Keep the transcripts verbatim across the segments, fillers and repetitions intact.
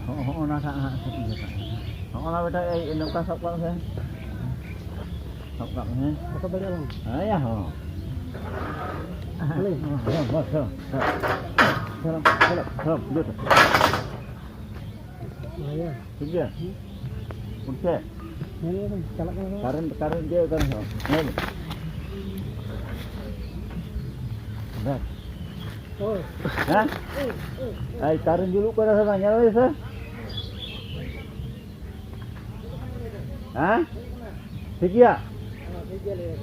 ᱦᱚᱸᱜᱼᱚ ᱱᱟ ᱴᱟᱜ ᱦᱟᱸᱜ ᱤᱭᱟᱹ ᱠᱟᱜ ᱢᱮ᱾ ᱦᱚᱸᱜᱼᱚ ᱱᱟ ᱵᱮᱴᱟ, ᱮᱭ ᱱᱚᱝᱠᱟ ᱥᱟᱵ ᱠᱟᱜ ᱢᱮ᱾ ᱥᱟᱵ ᱠᱟᱜ ᱢᱮ᱾ ᱨᱟᱠᱟᱵ ᱫᱟᱲᱮᱭᱟᱜᱼᱟ ᱵᱟᱝ? ᱦᱮᱸ, ᱭᱟ, ᱦᱚᱸ᱾ ᱦᱮᱸ, ᱦᱮᱸ, ᱦᱮᱸ, ᱦᱮᱸ, ᱦᱮᱸ᱾ ᱯᱷᱮᱨᱚᱢ, ᱯᱷᱮᱨᱚᱢ, ᱯᱷᱮᱨᱚᱢ, ᱯᱷᱮᱨᱚᱢ, ᱤᱭᱟᱹ ᱛᱮ᱾ ᱦᱮᱸ, ᱭᱟ᱾ ᱴᱷᱤᱠ ᱜᱮᱭᱟ? ᱦᱩᱸ᱾ ᱩᱴᱷᱮ? ᱦᱮᱸ, ᱞᱟᱹᱭ ᱵᱮᱱ, ᱪᱟᱞᱟᱜ ᱠᱟᱱᱟ ᱵᱟᱝ? ᱠᱟᱨᱮᱱᱴ, ᱠᱟᱨᱮᱱᱴ ᱜᱮ ᱠᱟᱱᱟ ᱦᱚᱸ᱾ ᱦᱮᱸ᱾ ᱵᱮᱥ᱾ ᱦᱳᱭ᱾ ᱦᱮᱸ? ᱮᱭ, ᱠᱟᱨᱮᱱᱴ ᱡᱩᱞᱩᱜ ᱠᱟᱱᱟ ᱥᱮ ᱵᱟᱝ? ᱧᱮᱞ ᱢᱮ ᱥᱮ᱾ ᱦᱮᱸ? ᱴᱷᱤᱠ ᱜᱮᱭᱟ?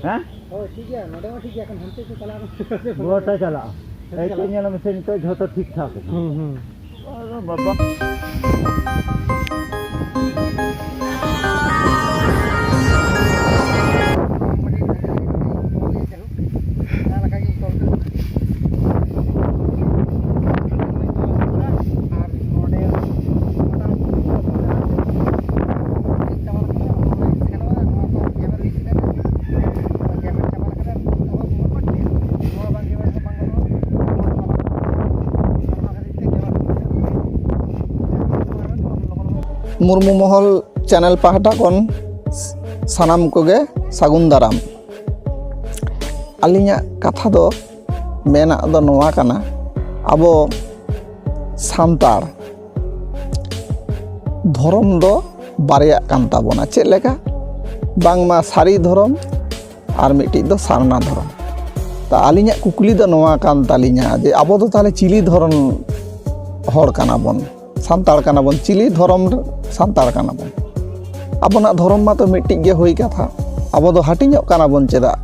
ᱦᱮᱸ? ᱦᱳᱭ, ᱴᱷᱤᱠ ᱜᱮᱭᱟ, ᱱᱚᱰᱮ ᱦᱚᱸ ᱴᱷᱤᱠ ᱜᱮᱭᱟ, ᱮᱠᱷᱚᱱ ᱦᱟᱱᱛᱮ ᱠᱚ ᱪᱟᱞᱟᱜᱼᱟ᱾ ᱜᱚᱴᱟ ᱪᱟᱞᱟᱜᱼᱟ᱾ ᱦᱟᱱᱛᱮ ᱮᱭ ᱛᱚ ᱪᱟᱞᱟᱜᱼᱟ᱾ ᱧᱮᱞ ᱢᱮᱥᱮ, ᱱᱤᱛᱚᱜ ᱡᱷᱚᱛᱚ ᱴᱷᱤᱠ ᱴᱷᱟᱠ ᱟᱠᱟᱱᱟ᱾ ᱦᱩᱸ, ᱦᱩᱸ᱾ ᱟᱨ ᱵᱟᱵᱟ᱾ ᱢᱩᱨᱢᱩ ᱢᱚᱦᱚᱞ ᱪᱮᱱᱮᱞ ᱯᱟᱦᱴᱟ ᱠᱷᱚᱱ ᱥᱟᱱᱟᱢ ᱠᱚᱜᱮ ᱥᱟᱹᱜᱩᱱ ᱫᱟᱨᱟᱢ᱾ ᱟᱹᱞᱤᱧᱟᱜ ᱠᱟᱛᱷᱟ ᱫᱚ ᱢᱮᱱᱟᱜ ᱫᱚ ᱱᱚᱣᱟ ᱠᱟᱱᱟ, ᱟᱵᱚ ᱥᱟᱱᱛᱟᱲ ᱫᱷᱚᱨᱚᱢ ᱫᱚ ᱵᱟᱨᱭᱟᱜ ᱠᱟᱱ ᱛᱟᱵᱚᱱᱟ᱾ ᱪᱮᱫ ᱞᱮᱠᱟ? ᱵᱟᱝᱢᱟ ᱥᱟᱹᱨᱤ ᱫᱷᱚᱨᱚᱢ ᱟᱨ ᱢᱤᱫᱴᱤᱡ ᱫᱚ ᱥᱟᱨᱱᱟ ᱫᱷᱚᱨᱚᱢ᱾ ᱛᱟ ᱟᱹᱞᱤᱧᱟᱜ ᱠᱩᱠᱞᱤ ᱫᱚ ᱱᱚᱣᱟ ᱠᱟᱱ ᱛᱟᱹᱞᱤᱧᱟ ᱡᱮ ᱟᱵᱚ ᱫᱚ ᱛᱟᱦᱚᱞᱮ ᱪᱤᱞᱤ ᱫᱷᱚᱨᱚᱢ ᱦᱚᱲ ᱠᱟᱱᱟ ᱵᱚᱱ? ᱥᱟᱱᱛᱟᱲ ᱠᱟᱱᱟ ᱵᱚᱱ, ᱪᱤᱞᱤ ᱫᱷᱚᱨᱚᱢ ᱥᱟᱱᱛᱟᱲ ᱠᱟᱱᱟ ᱵᱚᱱ? ᱟᱵᱚᱱᱟᱜ ᱫᱷᱚᱨᱚᱢ ᱢᱟᱛᱚ ᱢᱤᱫᱴᱤᱡ ᱜᱮ ᱦᱩᱭ ᱠᱟᱛᱷᱟ, ᱟᱵᱚ ᱫᱚ ᱦᱟᱹᱴᱤᱧᱚᱜ ᱠᱟᱱᱟ ᱵᱚᱱ ᱪᱮᱫᱟᱜ?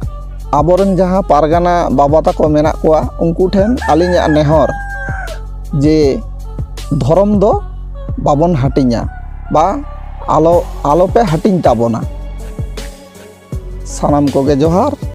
ᱟᱵᱚᱨᱮᱱ ᱡᱟᱦᱟᱸ ᱯᱟᱨᱜᱟᱱᱟ ᱵᱟᱵᱟ ᱛᱟᱠᱚ ᱢᱮᱱᱟᱜ ᱠᱚᱣᱟ, ᱩᱱᱠᱩ ᱴᱷᱮᱱ ᱟᱹᱞᱤᱧᱟᱜ ᱱᱮᱦᱚᱨ ᱡᱮ ᱫᱷᱚᱨᱚᱢ ᱫᱚ ᱵᱟᱵᱚᱱ ᱦᱟᱹᱴᱤᱧᱟ ᱵᱟ ᱟᱞᱚ, ᱟᱞᱚᱯᱮ ᱦᱟᱹᱴᱤᱧ ᱛᱟᱵᱚᱱᱟ᱾ ᱥᱟᱱᱟᱢ ᱠᱚᱜᱮ ᱡᱚᱦᱟᱨ᱾